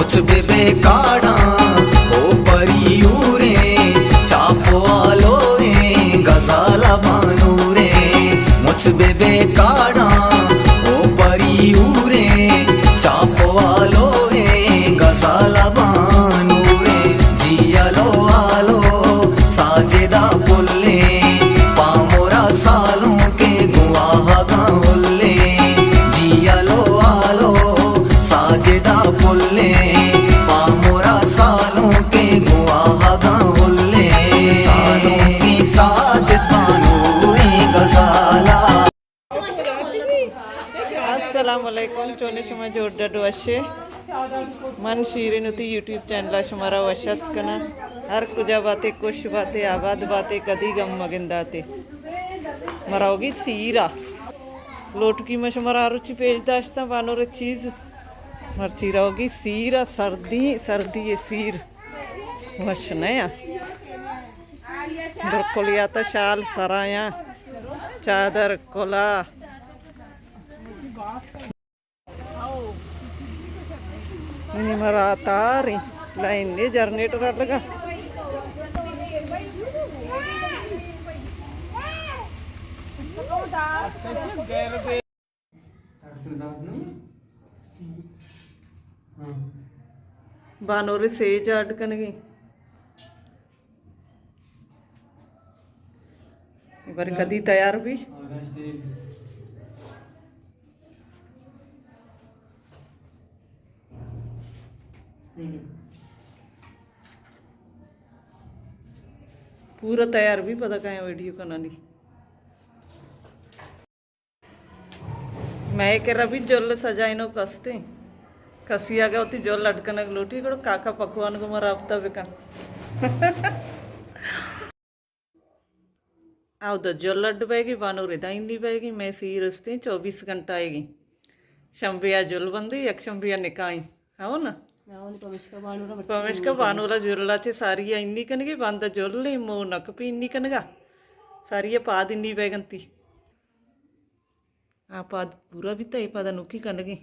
مچ بہ بہ کاڑاں او پریوریں، چاپ والویں غزال بانوریں۔ مچ بہ بہ کاڑاں او پریوریں، چاپ والویں غزال بانوریں۔ جی الو الو ساجدہ پلیں، پامورا سالوں کے گواہگاں ہلیں۔ جی الو الو ساجدہ پلیں، پامورا سالوں کے گواہگاں ہلیں۔ سالوں کے ساجد بانوریں غزالا۔ السلام علیکم، چونے شما؟ جوڑ ڈڈ وشے؟ من شیرین وتی یوٹیوب چینل ءَ شمارا وش اتک کناں۔ ہر کجا باتے، خوش باتے، آباد باتے، کدی گم مگنداتے۔ مروگی سیرا لوٹکی ما شمارا ہر روچی پیش داشتاں، بانور چیز۔ مرچی روگی سیرا، سردی، سردی سیر۔ وش نہ یا؟ درکلیاتا شال سرایاں، چادر کلا۔ منی مرا تاریں، لائن نے جنریٹر لگا۔ بانور سیج اڈ کنگی۔ بر کدی تیار بی؟ پورا تیار بی، پدا کائیں ویڈیو کنانی۔ مئے کرا بھی جل سجائینوک استیں۔ کسی اگہ وتی جل اڈ کنگ لوٹی، گڑا کاکا پکوان گو ما رابطہ بکن۔ اودا جل اڈ بئیگی، بانور ادا ہندی بئیگی، مئے سیر استیں چوبیس گھنٹہ آئیگی۔ شمبے آ جل بندی، یک شمبے آ نکاح ایں۔ ہو نا؟ ہاں، پمیشکا بانورا مرچی پمیشکا بانورا جلا چہ ساری ءَ انی کنگی، باندا جل ایں، مو نکپی انی کنگا۔ ساری ءَ پاد انی بیگنتی۔ آ پاد پورا بیتا، اے پاد نوکی کنگی۔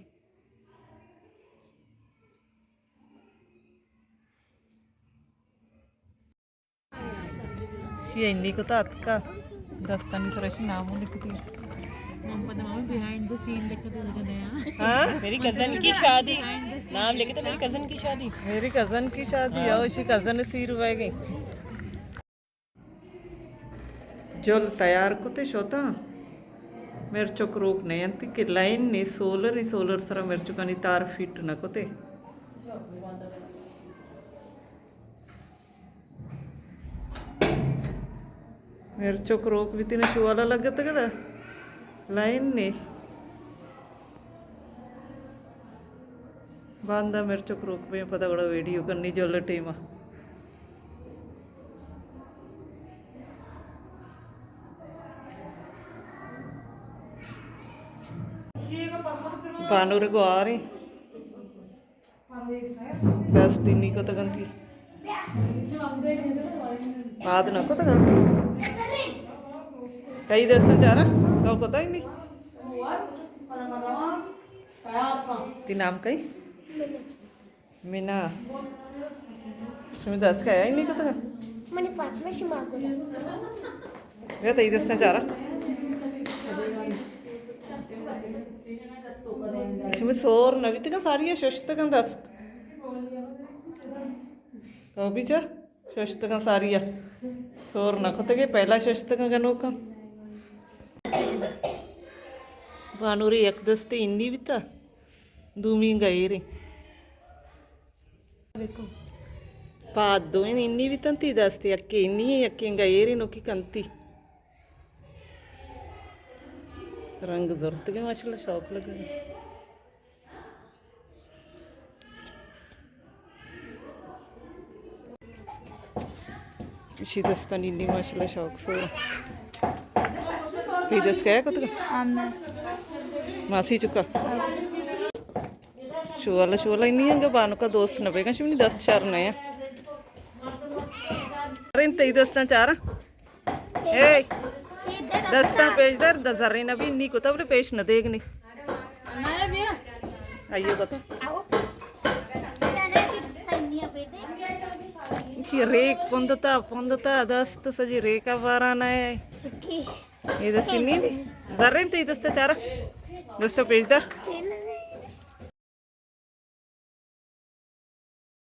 شی انی کتا اتکا، دستانی سرا شی نامو لکھتی۔ محمد امام behind the scene لکھ دے لگا نیا۔ ہاں؟ میری کزن کی شادی۔ نام لکھتا میری کزن کی شادی۔ میری کزن کی شادی، ہاں۔ او شی کزن سیر ہوئے گئی۔ جل تیار کتے شوتا۔ مرچک روک نہ انت کہ لائن نے سولر، سولر سرا مرچکانی تار فٹ نہ کتے۔ مرچک روک بیتی نہ شوالا لگتگ دا۔ لائن نے۔ باندا مرچک روک بیں، پدا گڑا ویڈیو کنی جل ٹیما۔ بانور گواریں۔ دست انی کتگ انتی۔ پاد نہ کتگ انت۔ تئی دست چارا؟ تو کتا انی؟ تی نام کئی؟ مینا۔ شمی دست کیا انی کتگ؟ منی فاطمہ شما گل۔ بیا تئی دستاں چارا۔ شمئے سور نہ بیتگاں، ساری ءَ ششتگاں دست۔ تو بھی چا ششتگاں ساری ءَ۔ سور نہ کتگے، پہلا ششتگاں گنوکاں۔ بانوری یک دستے انی بیتا، دومی گئیریں۔ پاد دوئیں انی بیتنتی دست، یکے انی، یکے گئیریں نوکی کنتی۔ رنگ زرتگیں ماشاءاللہ شوق لگے۔ اشی دستانی انی ماشاءاللہ شوق سو۔ تی دست کیا کتگا؟ آمنہ۔ ماسی چکا؟ شوالا، شوالا انی انگا بانکا دوست نہ بیگا، شمنی دست شر نہ۔ ارے تئی دستاں چارا۔ اے، دستاں پیش دار، د-، زرین ابھی نی کتا بلے پیش نہ دیگنی۔ آئیے بتا۔ آؤ۔ چی ریک پندتا، پندتا، دست سجی ریکا باران ہے۔ اے دستی نی دی۔ زرین تی دست چارا۔ دست پیش دار۔